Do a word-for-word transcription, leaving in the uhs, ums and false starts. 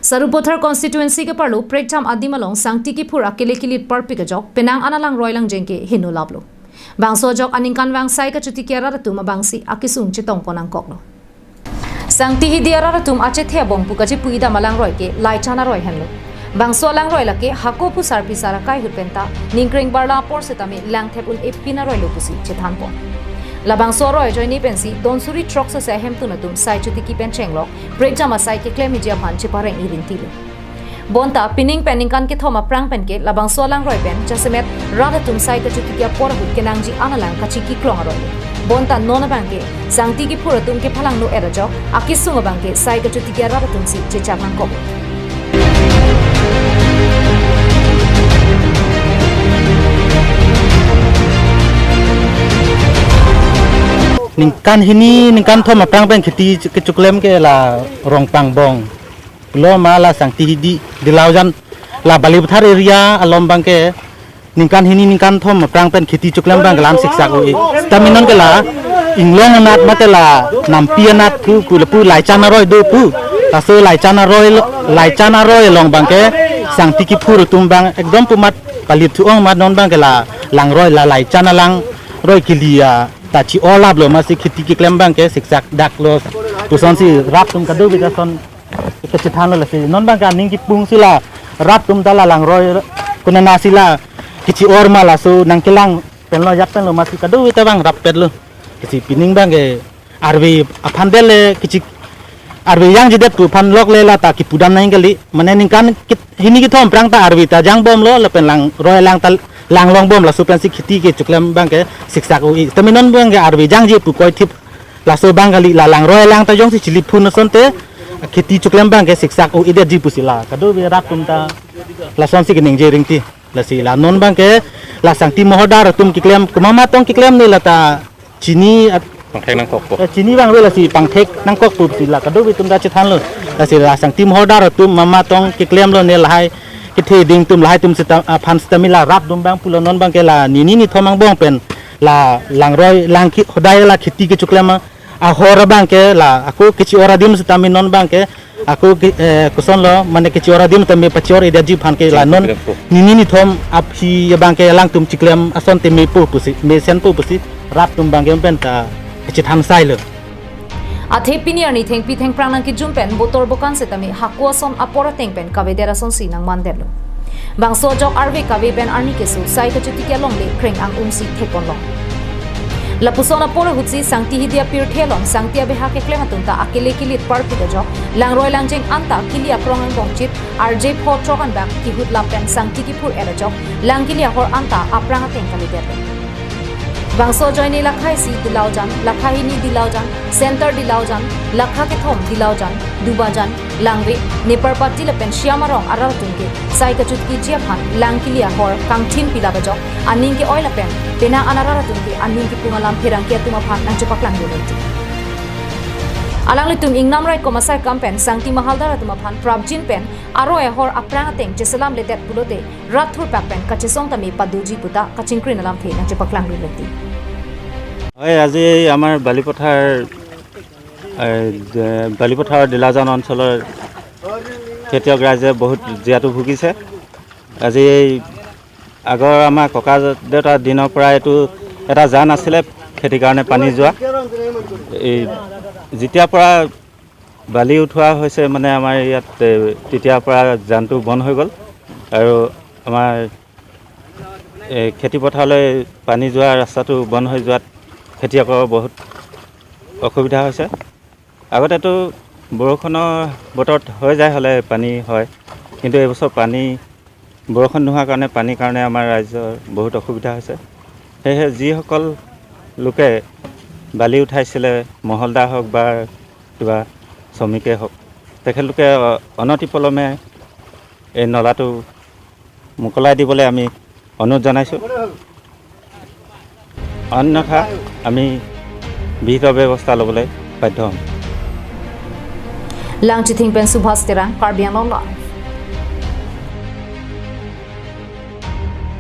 Sarupathar constituency ke-arlo Prekjam adim along sangti kiphur akele kilit parpik ajok penang an alangroi langjeng ke heno laplo. Bangso ajok aningkanvang sai kachotiki arat atum abangsi akesung chetongpon nangkoklo. Sangti hidi arat atum achethe abong pu kachipu idam alangroi ke Laichan aroi henlo. Bangso alangroi lake hako pu sarpi sar akai ahut penta ningkreng barla apor setame langthep un-e pin aroi lo pusi chethanpon. Labangso aroi ajoine pensi don suri throksi ahemtun atum sai chotiki pen chenglok Prekjam asai keklem iji aphan chepareng-i rinti lo. Bonta pining pen ningkan kethom aphrang pen ke labangso alangroi pen jasemet rat atum sai kachotiki apor ahut kenangji an alang kachiki klong aroi. Bonta non abang ke sangti kiphur atum kephalangno-et ajok akesung abang ke sai kachotiki arat atumsi chechak nangkok. Ningkan hini ningkan thom aphrang pen kheti kechoklem ke la Rongpangbong lo ma la sangti hidi Dilaujan la Balipathar area along abang ke ningkan hini ningkan thom aphrang pen kheti choklem abang ke lam siksak un-e. Setame non ke la inglong anat mate la nampi anat pu pu lapu Laichan aroi do pu. Laso Laichan aroi lo, Laichan aroi along abang ke sangti kiphur atum abang ekdom pu mat palit thu-ong mat non abang ke la langroi la Laichan alangroi kili-a ta chi-or laplo masi kheti keklem abang ke siksak daklo. Pu asonsi rat atum kadokave ta ason kachethan lo lasi. Non abang ke aning kipung si la rat atum ta la langroi konatsi la kechi-or ma laso nangkelang penlo ajat penlo masi kadokave ta abang rappetlo. Lasi pining abang ke arve aphan dele kichi arve jangjedet pu aphan lok le la ta kipudam nang kali. Mane ningkan kit-, hini kethom aphrang ta arve ta jangbomlo lapen langroi alang ta langlongbom laso pensi kheti kechoklem abang ke siksak un-e. Setame non abang ke arve jangje pu koithip laso abang kali la langroi alang ta jongsi chiliphun asonte kheti choklem abang ke siksak un-edetji pusi la kadokave rat atum ta lasonsi keningje rinti. Lasi la non abang ke la sangti mohordar atum keklem komat ma tong keklem ne la ta chini at-, pangthek nangkokpo. Eh, chini abang ave lasi pangthek nangkokpo pusi la kadokave atum ta chethanlo. Lasi la sangti mohordar atum mama tong keklemlo ne lahai kethe ding atum lahai atum seta, ah, aphan setame la rat atum abang pulo non abang ke la nini nithom angbong pen la langroi lang ki hodai la kheti kechoklem ahor abang ke la ako kechi-or adim setame non abang ke ako ke, eh, kosonlo mane kechi-or adim tame pachi-or-edetji aphan ke la non nini nithom aphi abang ke alangtum chiklem ason te mepo pusi mesenpo pusi rat atum abang ke pen ta kachethan sailo. Athe pini arni thengpi thengphrang nangkejum pen botor bokan setame hako ason apor ateng pen kavedet asonsi nangmandetlo. Bangso ajok arve kave pen arni keso sai kachotiki alongle kreng ang-ungsi thekponlo. Lapuson apor ahutsi sangti hidi apirthe along sangti abeha keklem atum ta akele kilit parpik ajok langroi langjeng anta kili akrong angbong chit arje pho throk anbak kihut lap pen sangti kiphur-et ajok lang kili ahor anta aphrang ateng kalidet. Bangso ajoine lakha isi Dilaujan, lakha hini Dilaujan, Center Dilaujan, lakha kethom Dilaujan, Dubajan, Langve, Neparpati lapen Siamarong arat atum ke sai kachotiki ji aphan lang kili ahor kangthin pilap ajok aning ke-oi lapen penang an arat atum ke aning kipung alam pherangke atum aphan nangchepaklang dun rinti. Alanglitum ingnam raikom asai kam pen sangti mohordar atum aphan prapjin pen aroi ahor aphrang ateng cheselamledet pulote rat thurpak pen kachesong tame padoji puta kachingkrin alamthe nangchepaklang dun rinti. হয়, আজি আমাৰ বালিপথাৰ, এ, যে বালিপথাৰ ডিলাজান অঞ্চলৰ খেতিয়ক ৰাইজে বহুত জীয়াতু ভুগিছে। আজি এই আগৰ আমাৰ ককা দেউতাৰ দিনৰ পৰা এইটো এটা জান আছিলে খেতিৰ কাৰণে পানী যোৱা। এই যেতিয়াৰ পৰা বালি উঠোৱা হৈছে, মানে, আমাৰ ইয়াত, এ, তেতিয়াৰ পৰা জানটো বন্ধ হৈ গ'ল আৰু আমাৰ, এ, খেতিপথাৰলৈ পানী যোৱা ৰাস্তাটো বন্ধ হৈ যোৱাত খেতিয়কৰ বহুত অসুবিধা হৈছে। আগতেতো বৰষুণৰ বতৰত হৈ যায়, হ'লে পানী হয়, কিন্তু এইবছৰ পানী, বৰষুণ নোহোৱাৰ কাৰণে, পানীৰ কাৰণে আমাৰ ৰাইজৰ বহুত অসুবিধা হৈছে। সেয়েহে যিসকল লোকে বালি উঠাইছিলে, মহলদাৰ হওক বা কিবা শ্ৰমিকে হওক, তেখেতলোকে অ-, অনতিপলমে এই নলাটো মোকলাই দিবলৈ আমি অনুৰোধ জনাইছোঁ। অন্যথা আমি বিহিত ব্যৱস্থা ল'বলৈ বাধ্য হ'ম। Langchithing pen Subhas Terang, Karbi Anglong Live.